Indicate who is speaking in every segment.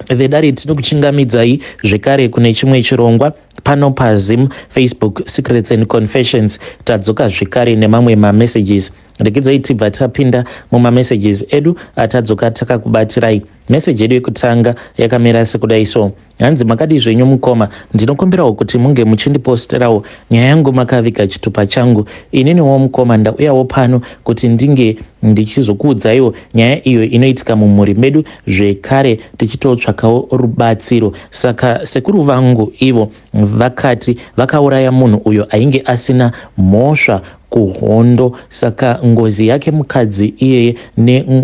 Speaker 1: Vedare, tinokuchingamidzai zvekare kune chimwe chirongwa pano paZim Facebook Secrets and Confessions. Tadzoka zvekare nemamwe mamessages. Regedzai tibva tapinda mumamessages edu atadzoka takakubatirai. Meseji yedu yekutanga yakamira sekudai so. Hanzi, "Makadii zvenyu mukoma? Ndinokumbirawo kuti munge muchindiposterawo nyaya yangu makaviga chitupa changu. Ininiwo mukoma ndauyawo pano kuti ndinge ndichizokuudzaiwo nyaya iyo inoitika mumhuri medu, zvekare tichitotsvakawo rubatsiro. Saka sekuru vangu ivo vakati vakauraya munhu uyo ainge asina mhosva kuhondo. Saka ngozi yake mukadzi iyeye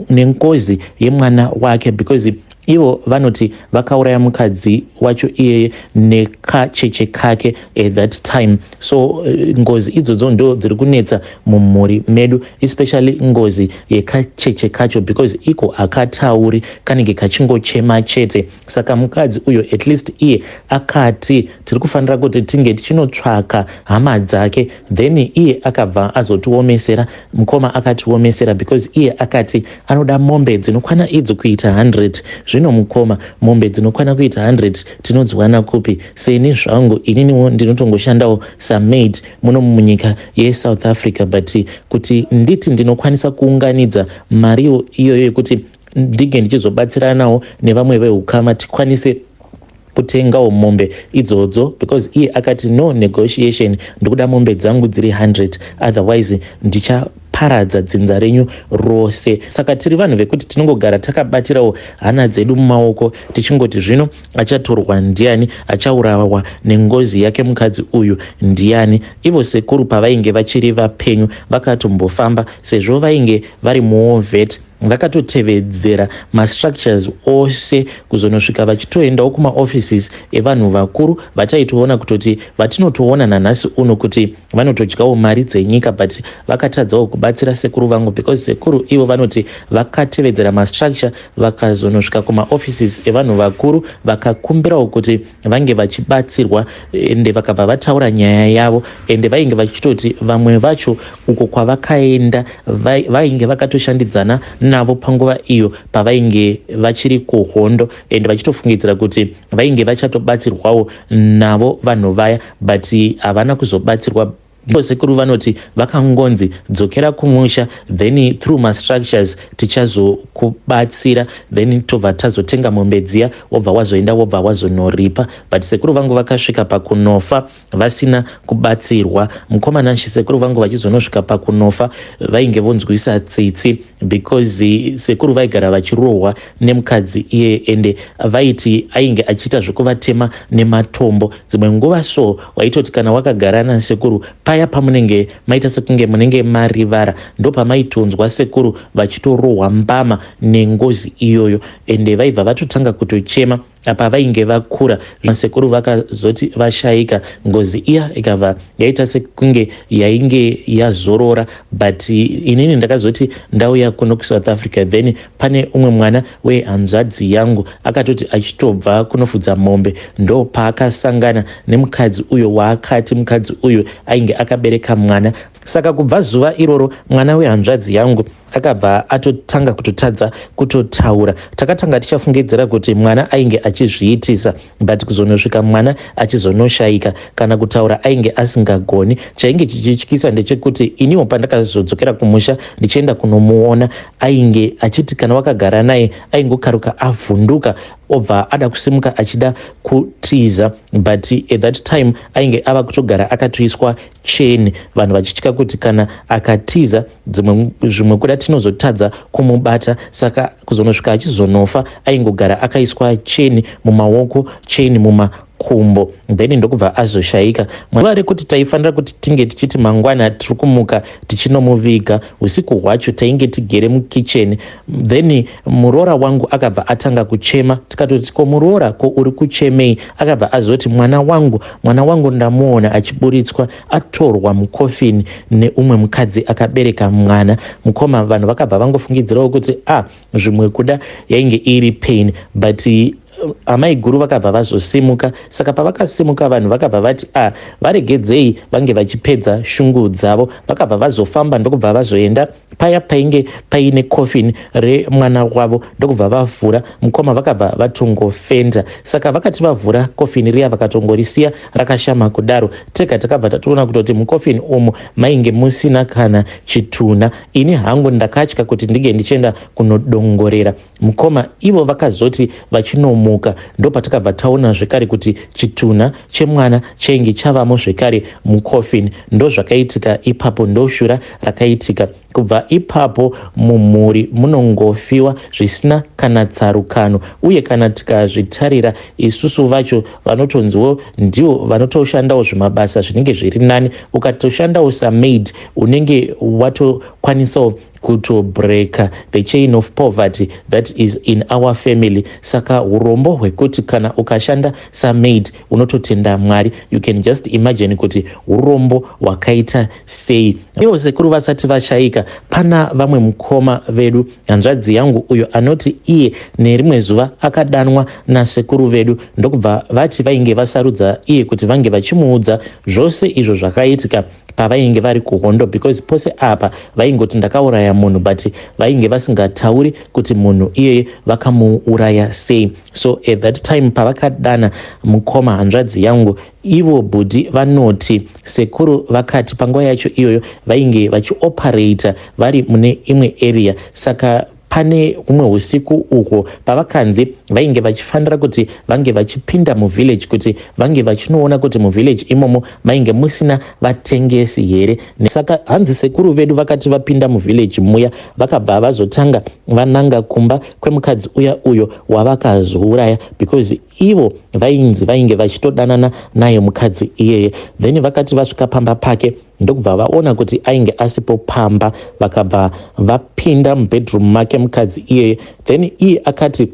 Speaker 1: nengozi yemwana wake, because ivo vanoti vakauraya mukadzi wacho iyeye nekacheche kake at that time. So ngozi idzodzo ndo dziri kunetsa mumhuri medu, especially ngozi yekacheche kacho, because iko hakatauri, kanenge kachingochema chete. Saka mukadzi uyo at least iye akati tiri kufanira kuti tinge tichinotsvaka hama dzake. Then iye akabva azotiomesera, mukoma, akatiomesera because iye akati anoda mombe dzinokwana idzo kuita 100. Zvino mukoma, mombe dzinokwana kuita 100 tinodziwana kupi? Seni zvangu ininiwo ndinotongoshandawo samaid muno munyika yeSouth Africa, but kuti nditi ndinokwanisa kuunganidza mariwo iyoyo yekuti ndinge ndichizobatsiranawo nevamwe veukama tikwanise kutengawo mombe idzodzo, because iye akati no negotiation, ndikuda mombe dzangu dziri 100, otherwise ndichaparadza dzinza renyu rose. Saka tiri vanhu vekuti tinongogara takabatirawo hana dzedu mumaoko, tichingoti zvino achatorwa ndiani? Achaurawa nengozi yake mukadzi uyu ndiani?" Ivo sekuru pavainge vachiri vapenyu vakatombofamba, sezvo vainge vari muwar vet, vakatotevedzera mastructures ose kuzonosvika vachitoendawo kumaoffices evanhu vakuru vataitoona kutoti vatinotoona nanhasi uno kuti vanotodyawo mari dzenyika, but vakatadzawo kubatsira sekuru vangu, because sekuru ivo vanoti vakatevedzera mastructure vakazonosvika kumaoffices evanhu vakuru, vakakumbirawo kuti vange vachibatsirwa, ende vakabva vataura nyaya yavo. Ende vainge vachitoti vamwe vacho uko kwavakaenda vainge vakatoshandidzana navo panguva iyo pavainge vachiri kuhondo, ende vachitofungidzira kuti vainge vachatobatsirwawo navo vanhu vaya, but havana kuzobatsirwa. Sekuru vanoti vakangonzi, "Dzokera kumusha, then through mastructures tichazokubatsira, then tobva tazotenga mombe dziya, wobva wazoenda, wobva wazonoripa." But sekuru vangu vakasvika pakunofa vasina kubatsirwa. Mukoma Nashi, sekuru vangu vachizonosvika pakunofa vainge vonzwisa tsitsi, because sekuru vaigara vachirohwa nemukadzi iye, ende vaiti ainge achiita zvekuvatema nematombo dzimwe nguva. So waitoti kana wakagara nasekuru paya pamunenge maita sekunge munenge marivara, ndo pamaitonzwa sekuru vachitorohwa mbama nengozi iyoyo, ende vaibva vatotanga kutochema. Apa vainge vakura. Sekuru vakazoti vashayika, ngozi iya ikabva yaita sekunge yainge yazorora. But inini ndakazoti ndauya kuno kuSouth Africa, then pane umwe mwana wehanzvadzi yangu akatoti achitobva kunofudza mombe, ndo paakasangana nemukadzi uyo waakati mukadzi uyu ainge akabereka mwana. Saka kubva zuva iroro mwana wehanzvadzi yangu akabva atotanga kutotadza kutotaura. Takatanga tichafungidzira kuti mwana ainge achizviitisa, but kuzonosvika mwana achizonoshayika, kana kutaura ainge asingagoni. Chainge chichityisa ndechekuti iniwo pandakazodzokera kumusha ndichienda kunomuona, ainge achiti kana wakagara naye aingokaruka avhunduka, obva ada kusimuka achida kutiza. But at that time ainge ava kutogara akatoiswa cheni, vanhu vachitya kuti kana akatiza zvimwe kuda tinozotadza kumubata. Saka kuzonosvika achizonofa aingogara akaiswa cheni mumaoko, cheni mumakumbo, then ndokubva azoshayika. Zuva rekuti taifanira kuti tinge tichiti mangwana tiri kumuka tichinomuviga, usiku hwacho tainge tigere mukicheni, then muroora wangu akabva atanga kuchema. Tikatoti, "Ko muroora, ko uri kuchemei?" Akabva azoti, "Mwana wangu, mwana wangu ndamuona achiburitswa atorwa mukofini neumwe mukadzi akabereka mwana." Mukoma, vanhu vakabva vangofungidzirawo kuti a ah, zvimwe kuda yainge iri pain, but Amai guru vakabva vazosimuka. Saka pavakasimuka, vanhu vakabva vati, "A, ah, varegedzei vange vachipedza shungu dzavo." Vakabva vazofamba, ndokubva vazoenda paya painge paine coffin remwana wavo, ndokubva vavhura. Mukoma, vakabva vatongofenda. Saka vakati vavhura coffin riya, vakatongorisiya rakashama kudaro. Tega takabva tatoona kutoti mucoffin umu mainge musina kana chitunha. Ini hangu ndakatya kuti ndinge ndichienda kunodongorera. Mukoma, ivo vakazoti vachinomuka, ndopatakabva taona zvekare kuti chitunha chemwana chainge chavamo zvekare mucoffin. Ndozvakaitika ipapo, ndoshura rakaitika. Kubva ipapo mumhuri munongofiwa zvisina kana tsarukano. Uye kana tikazvitarira isusu vacho, vanotonziwo ndivo vanotoshandawo zvimabasa zvinenge zviri nani. Ukatoshandawo samaid, unenge watokwanisawo kutobreaka the chain of poverty that is in our family. Saka urombo hwekuti kana ukashanda samaid unototenda Mwari, you can just imagine kuti urombo hwakaita sei. Ivo sekuru vasati vashayika, pana vamwe mukoma vedu, hanzvadzi yangu, uyo anoti iye nerimwe zuva akadanwa nasekuru vedu, ndokubva vati vainge vasarudza iye kuti vange vachimuudza zvose izvo zvakaitika pavainge vari kuhondo, because pose apa vaingoti, "Ndakauraya munhu," but vainge vasingatauri kuti munhu iyeye vakamuuraya sei. So at that time pavakadana mukoma, hanzvadzi yangu, ivo bhudhi vanoti sekuru vakati panguva yacho iyoyo vainge vachioperata vari mune imwe area. Saka pane humwe usiku uhwo pavakanzi vainge vachifanira kuti vange vachipinda muvillage, kuti vange vachinoona kuti muvillage imomo mainge musina vatengesi here. Saka hanzi sekuru vedu vakati vapinda muvillage muya, vakabva vazotanga vananga kumba kwemukadzi uya uyo wavakazouraya, because ivo vainzi vainge vachitodanana naye mukadzi iyeye. Then vakati vasvika pamba pake, ndokubva vaona kuti ainge asipo pamba. Vakabva vapinda mubedroom make mukadzi iyeye. Then iye akati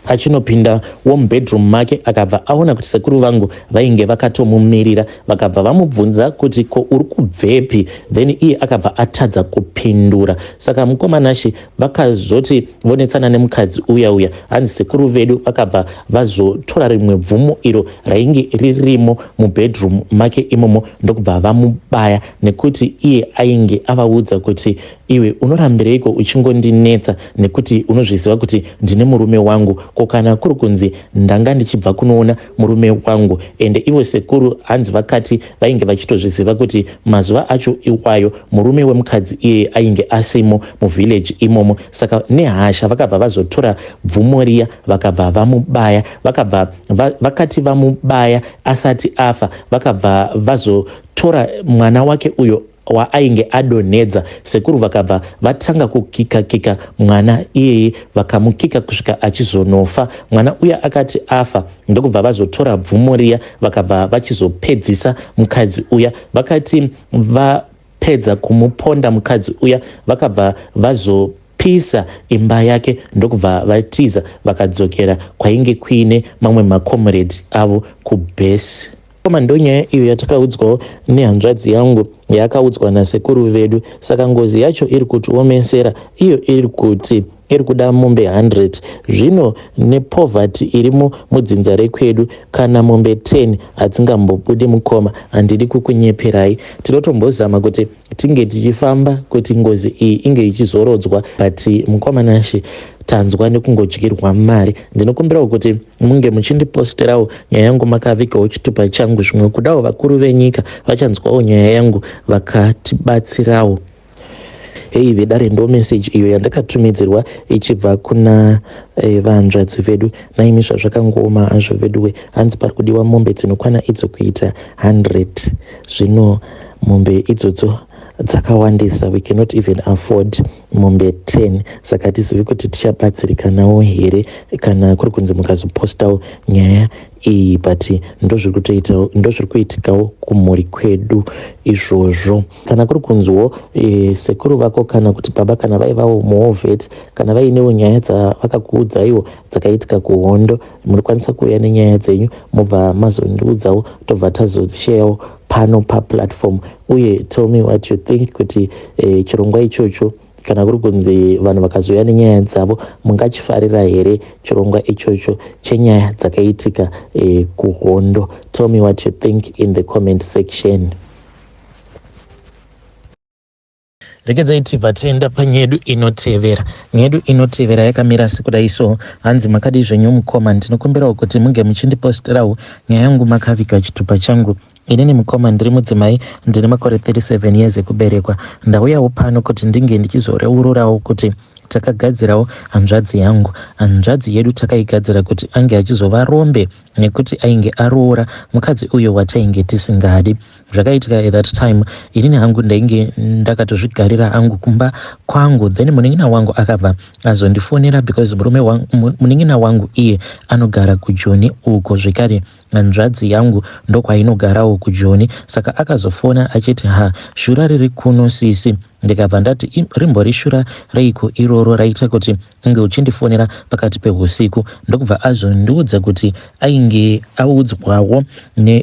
Speaker 1: achinopinda womubedroom make, akabva aona kuti sekuru vangu vainge vakatomumirira. Vakabva vamubvunza kuti, "Ko uri kubvepi?" Then iye akabva atadza kupindura. Saka mukomanashi, vakazoti vonetsana nemukadzi uya uya, hanzi sekuru vedu vakabva vazotora rimwe bvumo iro rainge ririmo mubedroom make imomo, ndokubva vamubaya, nekuti iye ainge avaudza kuti, "Iwe unorambireiko uchingondinetsa, nekuti unozviziva kuti ndine murume wangu? Ko kana kuri kunzi ndanga ndichibva kunoona murume wangu?" Ende ivo sekuru hanzi vakati vainge vachitozviziva kuti mazuva acho iwayo murume wemukadzi iyeye ainge asimo muvillage imomo. Saka nehasha vakabva vazotora bvumo riya, vakabva vamubaya. Vakabva vakati vamubaya asati afa, vakabva vazotora mwana wake uyo waainge adonhedza. Sekuru vakabva vatanga kukika kika mwana iyeye, vakamukika kusvika achizonofa. Mwana uya akati afa, ndokubva vazotora bvumo riya, vakabva vachizopedzisa mukadzi uya. Vakati vapedza kumuponda mukadzi uya, vakabva vazopisa imba yake, ndokubva vatiza, vakadzokera kwainge kuine mamwe macomrade avo kubhesi. Koma, ndonyaya iyo yatakaudzwawo nehanzvadzi yangu, yaakaudzwa nasekuru vedu. Saka ngozi yacho iri kutiomesera. Iyo iri kuti iri kuda mombe 100. Zvino nepoverty irimo mudzinza rekwedu, kana mombe 10 hadzingambobudi. Mukoma, handidi kukunyeperai, tinotombozama kuti tinge tichifamba kuti ngozi iyi inge ichizorodzwa, but mukoma Nashe, tanzwa nekungodyirwa mari. Ndinokumbirawo kuti munge muchindiposterawo nyaya yangu makavigawo chitupa changu. Zvimwe kudawo vakuru venyika vachanzwawo nyaya yangu vakatibatsirawo. Hei vedare, ndo meseji iyo yandakatumidzirwa ichibva kuna vanzvadzi vedu. Naimi, zvazvakangooma hazvo veduwe. Hanzi pari kudiwa mombe dzinokwana idzo kuita 100. Zvino mombe idzodzo dzakawandisa, we cannot even afford mombe 10. Saka hatizivi kuti tichabatsirikanawo here kana kuri kunzi mukazopostawo nyaya iyi, but ndozviri kuitikawo kumhuri kwedu izvozvo. Kana kuri kunziwo sekuru vako kana kuti baba, kana vaivawo muwar vet, kana vainewo nyaya dzavakakuudzaiwo dzakaitika kuhondo, munokwanisa kuuya nenyaya dzenyu, mobva mazondiudzawo, tobva tazodzishayawo pano paplatform. Uye tell me what you think kuti chirongwa ichocho Kana kuri kunzi vanhu vakazouya nenyaya dzavo, mungachifarira here chirongwa ichocho chenyaya dzakaitika kuhondo? Tell me what you think in the comment section. Regedzai tibva taenda panyedu inotevera. Nyedu inotevera yakamira sekudai so. Hanzi, makadii zvenyu mukoma? Ndinokumbirawo kuti munge muchindiposterawo nyaya yangu makaviga chitupa changu. Inini mukoma ndiri mudzimai, ndine makore 37 years ekuberekwa. Ndauyawo pano kuti ndinge ndichizoreururawo kuti takagadzirawo hanzvadzi yangu. Hanzvadzi yedu takaigadzira kuti ange achizova rombe nekuti ainge aroora mukadzi uyo watainge tisingadi. Zvakaitika at that time, inini hangu ndainge ndakatozvigarira hangu kumba kwangu. Then munin'ina wangu akabva azondifonera because murume munin'ina wangu iye anogara kuJoni uko, zvekare hanzvadzi yangu ndokwainogarawo kuJoni. Saka akazofona achiti, "Ha, shura riri kuno sisi." Ndikabva ndati, "Rimbori shura reiko iroro raita kuti unge uchindifonera pakati peusiku?" Ndokubva azondiudza kuti ainge audzwawo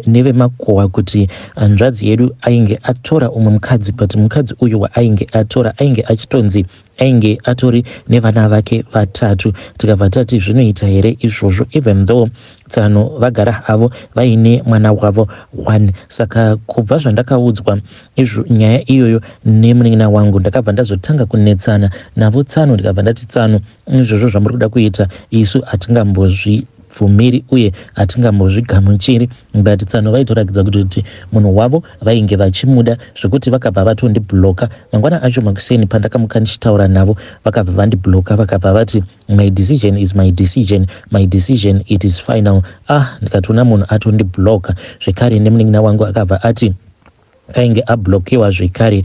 Speaker 1: nevemakuhwa kuti hanzvadzi yedu ainge atora umwe mukadzi, but mukadzi uyu waainge atora ainge achitonzi ainge atori nevana vake vatatu. Tikabva tati, "Zvinoita here izvozvo?" even though tsano vagara havo vaine mwana wavo one. Saka kubva zvandakaudzwa izvo nyaya iyoyo nemunin'ina wangu, ndakabva ndazotanga kunetsana navo tsano. Ndikabva ndati, "Tsano, izvozvo zvamuri kuda kuita isu hatingambozvibvumiri uye hatingambozvigamuchiri." But tsano vaitoratidza kuti munhu wavo vainge vachimuda, zvekuti vakabva vatondibloka. Mangwana acho makuseni pandakamuka ndichitaura navo, vakabva vandibloka, vakabva vati, "My decision is my decision, my decision, it is final." Ah, ndikatoona munhu atondibloka zvekare. Nemunin'ina wangu akabva ati ainge ablokiwa zvekare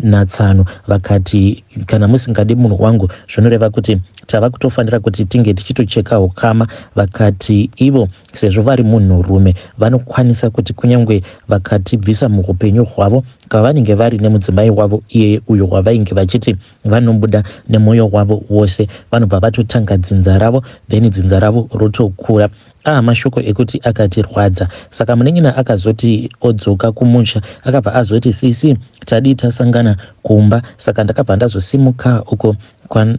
Speaker 1: natsano. Vakati, "Kana musingadi munhu wangu, zvinoreva kuti tava kutofanira kuti tinge tichitocheka ukama." Vakati ivo sezvo vari munhurume, vanokwanisa kuti kunyange vakatibvisa muupenyu hwavo kavanenge vari nemudzimai wavo iyeye uyo wavainge vachiti vanobuda nemwoyo wavo wose, vanobva vatotanga dzinza ravo, then dzinza ravo rotokura. Ah, mashoko ekuti akatirwadza. Saka munin'ina akazoti odzoka kumusha, akabva azoti, "Sisi, tadii tasangana kumba?" Saka ndakabva ndazosimuka uko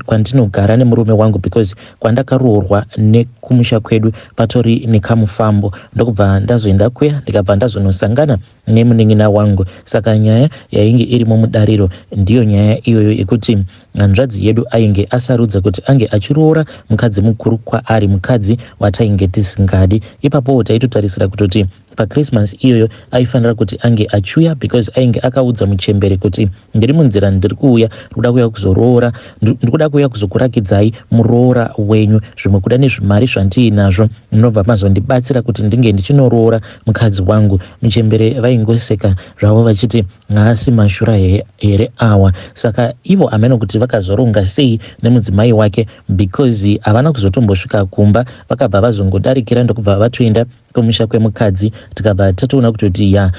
Speaker 1: kwandinogara nemurume wangu, because kwandakaroorwa nekumusha kwedu patori nekamufambo. Ndokubva ndazoenda kuya, ndikabva ndazonosangana nemunin'ina wangu. Saka nyaya yainge irimo mudariro ndiyo nyaya iyoyo yekuti hanzvadzi yedu ainge asarudza kuti ange achiroora mukadzi mukuru kwaari, mukadzi watainge tisingadi. Ipapowo taitotarisira kutoti paChristmas iyoyo aifanira kuti ange achiuya, because ainge akaudza muchembere kuti, "Ndiri munzira, ndiri kuuya, ndikuda kuuya kuzoroora, ndikuda kuuya kuzokurakidzai muroora wenyu. Zvimwe kuda nezvimari zvandiinazvo, munobva mazondibatsira kuti ndinge ndichinoroora mukadzi wangu." Muchembere vaingoseka zvavo vachiti, "Haasi mashura here awa?" Saka ivo amene kuti vakazoronga sei nemudzimai wake, because havana kuzotombosvika kumba, vakabva vazongodarikira, ndokubva vatoenda kumusha kwemukadzi. Tikabva tatoona kutoti ya,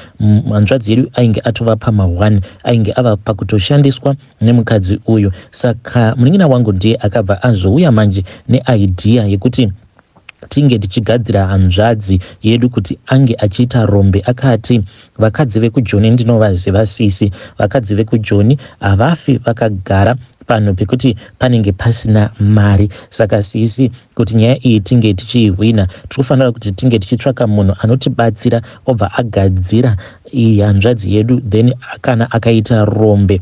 Speaker 1: hanzvadzi yedu ainge atova pama1, ainge ava pakutoshandiswa nemukadzi uyu. Saka munin'ina wangu ndiye akabva azouya manje neidea yekuti tinge tichigadzira hanzvadzi yedu kuti ange achiita rombe. Akati, "Vakadzi vekuJoni ndinovaziva sisi, vakadzi vekuJoni havafi vakagara panhu pekuti panenge pasina mari. Saka sisi, kuti nyaya iyi tinge tichiihwina, tiri kufanira kuti tinge tichitsvaka munhu anotibatsira, obva agadzira iyi hanzvadzi yedu. Then kana akaita rombe,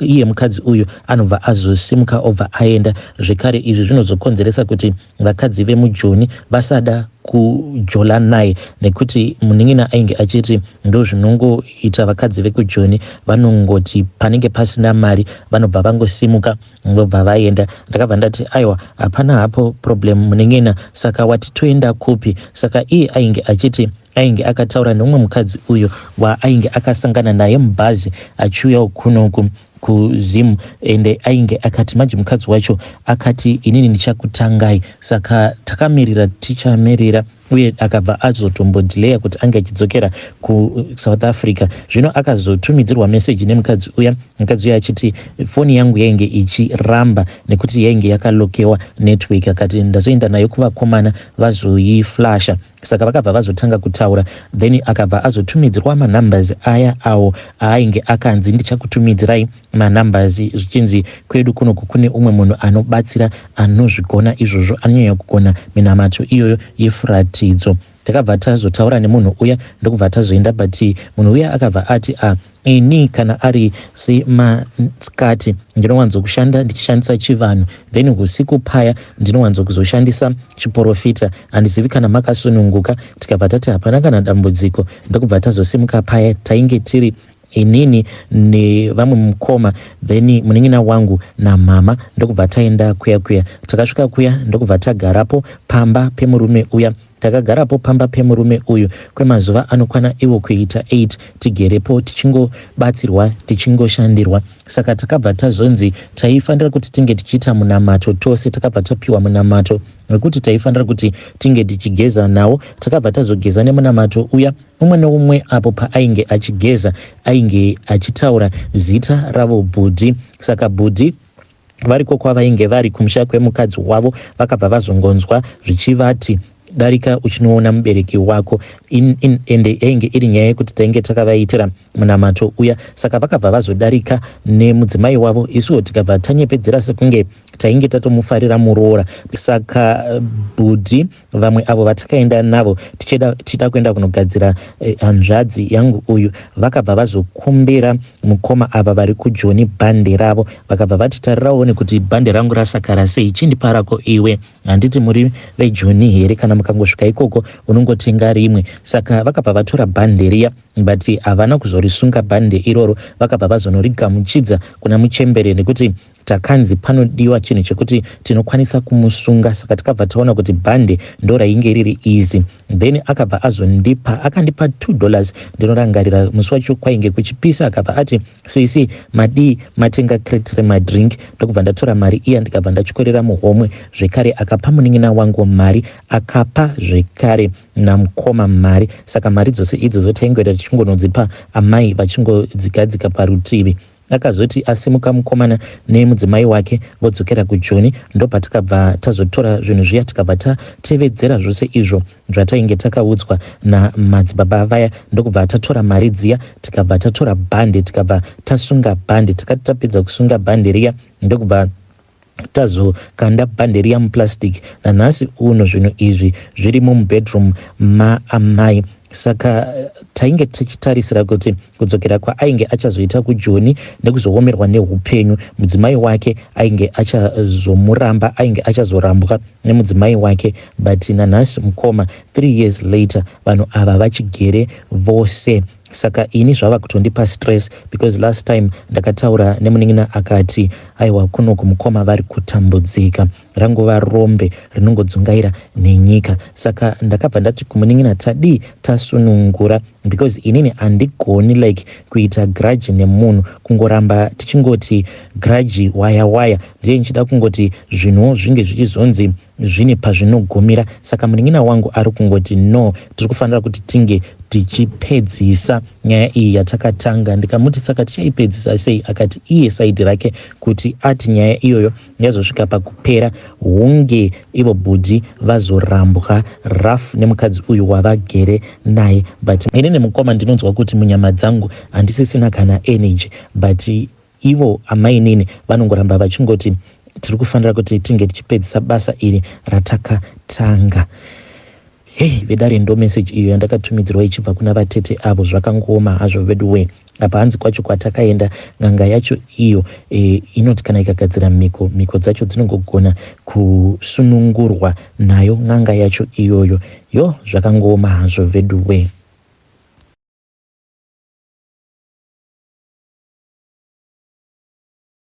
Speaker 1: iye mukadzi uyu anobva azosimuka, obva aenda zvekare. Izvi zvinozokonzeresa kuti vakadzi vemuJoni vasada kujola naye," nekuti munin'ina ainge achiti ndo zvinongoita vakadzi vekuJoni, vanongoti panenge pasina mari vanobva vangosimuka, vobva vaenda. Ndakabva ndati, "Aiwa, hapana hapo problem, munin'ina. Saka wati toenda kupi?" Saka iye ainge achiti ainge akataura neumwe mukadzi uyo waainge akasangana naye mubhazi achiuyawo kunoku kuZimu, ende ainge akati manje mukadzi wacho akati, "Inini ndichakutangai." Saka takamirira, tichamirira, uye akabva azotombodhileya kuti ange achidzokera kuSouth Africa. Zvino akazotumidzirwa meseji nemukadzi uya, mukadzi uya achiti foni yangu yainge ichiramba nekuti yainge yakalokewa network. Akati, "Ndazoenda nayo kuvakomana vazoiflasha." Saka vakabva vazotanga kutaura, then akabva azotumidzirwa manumbers aya awo aainge akanzi ndichakutumidzirai manumbers, zvichinzi kwedu kunoku kune umwe munhu anobatsira anozvigona izvozvo, anonyanya kugona minamato iyoyo yefuratidzo. Takabva tazotaura nemunhu uya ndokubva tazoenda, but munhu uya akabva ati, a ini kana ari semasikati ndinowanzokushanda ndichishandisa chivanhu, then usiku paya ndinowanzokuzoshandisa chiprofita. Handizivi kana makasununguka. Tikabva tati hapana kana dambudziko, ndokubva tazosimuka paya. Tainge tiri inini nevamwe mukoma, then munin'ina wangu namama, ndokubva taenda kuya kuya. Takasvika kuya ndokubva tagarapo pamba pemurume uya. Takagarapo pamba pemurume uyu kwemazuva anokwana iwo kuita 8, tigerepo tichingobatsirwa, tichingoshandirwa. Saka takabva tazonzi taifanira kuti tinge tichiita munamato tose. Takabva tapiwa munamato wekuti taifanira kuti tinge tichigeza nawo. Takabva tazogeza nemunamato uya. Umwe neumwe apo paainge achigeza ainge achitaura zita ravo bhudhi. Saka bhudhi variko kwavainge vari kumusha kwemukadzi wavo, vakabva vazongonzwa zvichivati, "Darika uchinoona mubereki wako." Ende yainge iri nyaya yekuti tainge takavaitira munamato uya. Saka vakabva vazodarika nemudzimai wavo, isuwo tikabva tanyepedzera sekunge tainge tatomufarira muroora. Saka bhudhi vamwe avo vatakaenda navo tichida kuenda kunogadzira hanzvadzi yangu uyu, vakabva vazokumbira mukoma ava vari kuJoni bhande ravo. Vakabva vati, "Tariraone kuti bhande rangu rasakara sei, chindiparako iwe. Handiti muri veJoni here? Kana mukangosvika ikoko unongotenga rimwe." Saka vakabva vatora bhande riya, but havana kuzorisunga bhande iroro. Vakabva vazonorigamuchidza kuna muchembere, nekuti takanzi panodiwa chinhu chekuti tinokwanisa kumusunga. Saka tikabva taona kuti bhande ndo rainge riri easy. Then akabva azondipa, akandipa $2. Ndinorangarira musi wacho kwainge kuchipisa. Akabva ati, "Sisi, madii matenga crate remadrink?" Ndokubva ndatora mari iya, ndikabva ndatyorera muhomwe zvekare. Akapa munin'ina wangu mari, akapa zvekare namukoma mari. Saka mari dzose idzodzo taingoenda tichingonodzipa amai vachingodzigadzika parutivi. Akazoti asimuka mukomana nemudzimai wake vodzokera kuJoni, ndopatakabva tazotora zvinhu zviya, tikabva tatevedzera zvose izvo zvatainge takaudzwa namadzibaba vaya, ndokubva tatora mari dziya, tikabva tatora bhande, tikabva tasunga bhande. Takati tapedza kusunga bhande riya, ndokubva tazokanda bhande riya muplastic. Nanhasi uno zvinhu izvi zvirimo mubedroom maamai. Saka tainge tichitarisira kuti kudzokera kwaainge achazoita kuJoni nekuzoomerwa neupenyu, mudzimai wake ainge achazomuramba, ainge achazorambwa nemudzimai wake. But nanhasi mukoma, 3 years later, vanhu ava vachigere vose. Saka ini zvava kutondipa stress, because last time ndakataura nemunin'ina akati, "Aiwa, kunoku mukoma vari kutambudzika, rangova rombe rinongodzungaira nenyika." Saka ndakabva ndati kumunin'ina, "Tadii tasunungura?" Because inini handigoni like kuita grudge nemunhu, kungoramba tichingoti grudge waya waya. Ndiye ndichida kungoti zvinhuwo zvinge zvichizonzi zvine pazvinogumira. Saka munin'ina wangu ari kungoti, "No, tiri kufanira kuti tinge tichipedzisa nyaya iyi yatakatanga." Ndikamuti, "Saka tichaipedzisa sei?" Akati iye side rake kuti ati nyaya iyoyo yazosvika pakupera, hunge ivo bhudhi vazorambwa rough nemukadzi uyu wavagere naye. But inini mukoma ndinonzwa kuti munyama dzangu handisisina kana energy, but ivo amainini vanongoramba vachingoti tiri kufanira kuti tinge tichipedzisa basa iri ratakatanga. Hei vedare, ndo meseji iyo yandakatumidzirwa ichibva kuna vatete avo. Zvakangooma hazvo veduwe. Apa hanzi kwacho kwatakaenda, n'anga yacho iyo inoti kana ikagadzira mhiko, mhiko dzacho dzinongogona kusunungurwa nayo n'anga yacho iyoyo. Yo, zvakangooma hazvo veduwe.